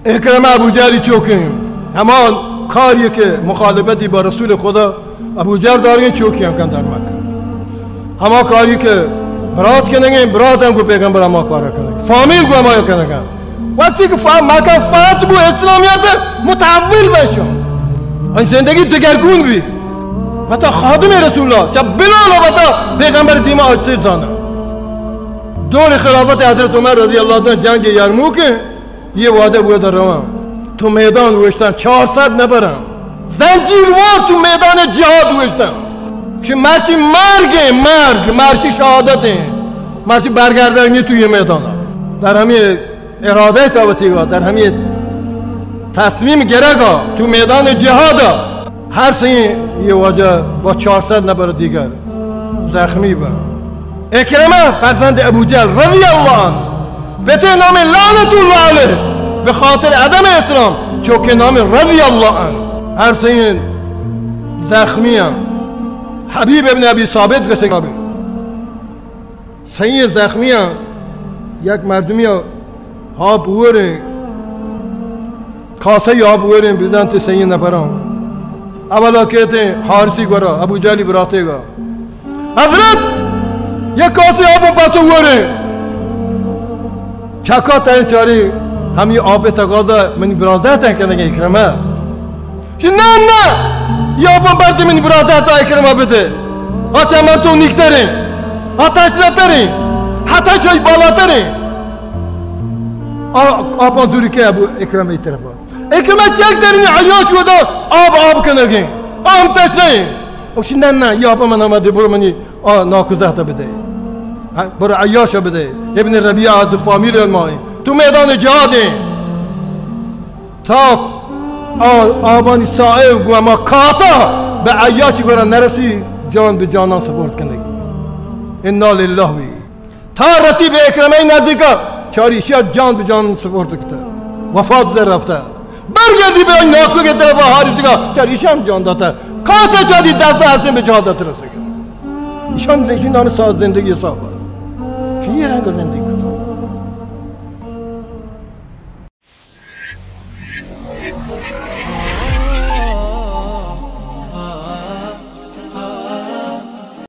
اکرمہ ابو جہلی چوکیں، ہما کاری کہ مخالفتی با رسول خدا ابو جہل دارگیں، چوکی ہم کن در مکہ۔ ہما کاری کہ برات کنگیں، برات ہم گو پیغمبر ہما کارا کنگ، فامیل گو ہما کنگا۔ وقتی کہ فا-، مکہ فتح بو، اسلامیت متحول بشو، ان زندگی دگرگون بی۔ متا خادم رسول اللہ، چا بلال وتا پیغمبر دیما آجزی زانا۔ دور خلافت حضرت عمر رضی اللہ عنہ جنگ یرموک، یہ وعدہ بودا رواں۔ تو میدان وشتن چار صد نبراں۔ زنجیر وار تو میدان جہاد وشتن۔ کہ مرچی مرگ ہیں، مرگ، مرچی شہادت ہیں۔ مرچی برگردگنی تو یہ میدان۔ در ہمیں ارادہ تا وتی گا، در ہمیں تصمیم گرگا تو میدان جہاد، ہر سین یہ واجہ با چار صد نبر دیگر زخمی بن۔ اکرمہ فرزند ابو جہل رضی اللہ عنہ، پتے نام لعنت اللہ علیہ، به خاطر عدم اسلام، چوکے نام رضی اللہ عنہ۔ ہر سین زخمی ہیں۔ حبیب ابن ابی ثابت گسے گابے۔ سئیں زخمیاں یک مردمی آپ وریں، کاسہ آپ وریں، بزانت سئیں نفراں۔ اولا کہتے حارثی گورا، ابو جہلی براتے گا، حضرت، یک کاسہ آپ پتو وریں۔ چکا تئیں چاری ہمی آپ تقاضا منی برازات کنگے اکرمہ۔ چی نہ، نہ، یا با برد منی برازات اکرمہ بدے۔ آ چہ من تو نیکتریں، آ تشنتریں، حتی شای بالاتریں۔ آ، آپاں زوری کہ ابو اکرمہ ای طرفا۔ اکرمہ چیک درنی عیاش ودا آب، آب کنگیں۔ آ ہم تشنیں۔ اوشی نہ، نہ، یا با من آمدے، برو منی آ ناکوزہ تا بدے۔ ہاں، برو عیاشا بدے۔ ابن ربیعہ از فامیل ما ہیں۔ تو میدان جہاد ہیں۔ تا آ-، آبانی سائے گو ہما کاسہ بہ عیاشی گورا نرسی، جان بہ جانان سپورت کنگی۔ انا للہ بی۔ تا رسی بہ اکرمہ نزدیکا، چاری شاہ جان بہ جانان سپورت کتا۔ وفات در رفتا۔ برگردی بہ آئی ناکوگے طرفا حارثی گا، چاری شاہ ہم جان داتا۔ کاسہ چاری دست ہر سین بہ جہاد ترسگی۔ ایشان زندگی نام ساز زندگی صاحب۔ چی رنگ زندگی؟